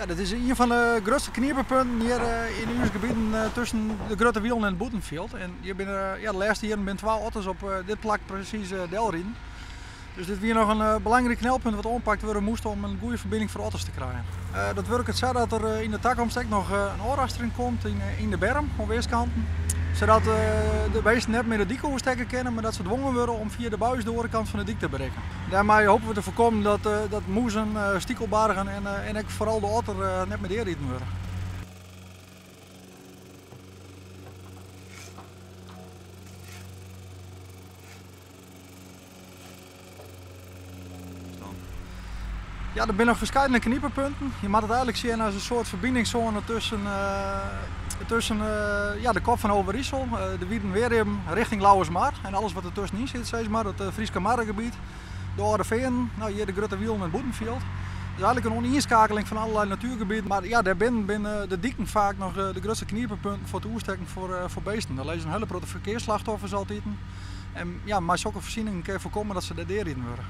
Ja, dit is ien fan de grutste knipepunten hjir yn ús gebieten tusken de Grutte Wielen en it Bûtenfjild. En hjir binne, ja, de lêste jierren binne twa otters op dit plak presys delriden. Dus dit wie noch in belangryk knelpunt wat oanpakt wurde moast om in goede ferbining foar otters te krijen. Dat wurket sa dat der yn de takomst ek noch in ôfrastering komt yn de berm oan weerskanten. Sadat de beesten net mear de dyk oerstekke kinne, mar dat se dwongen wurde om fia de buis de oare kant fan de dyk te berikken. Dêrmei hoopje we te foarkommen dat mûzen, stikelbargen en ek foaral de otter net mear deariden wurde. Ja, der binne noch ferskeidene knipepunten. Je moatte it eigenlik sjen as in soart ferbiningssône tusken, tusken ja, de kop fan Overijssel, de Wide Weerribben richting Lauwersmar en alles wat der tuskenyn sit, sis mar, it Fryske Marregebiet, de Alde Feanen, no hjir de Grutte Wielen en Bûtenfjild. Het is eigenlik in oanienskeakeling fan allerlei natuergebieten, mar ja, dêrbinnen binne de diken faak noch de grutste knipepunten foar it oerstekken foar beesten. Der lizze in hiele protte ferkearsslachtoffers altiten. En ja, mei sokke foarsieningen kin je foarkomme dat se dêr deariden wurde.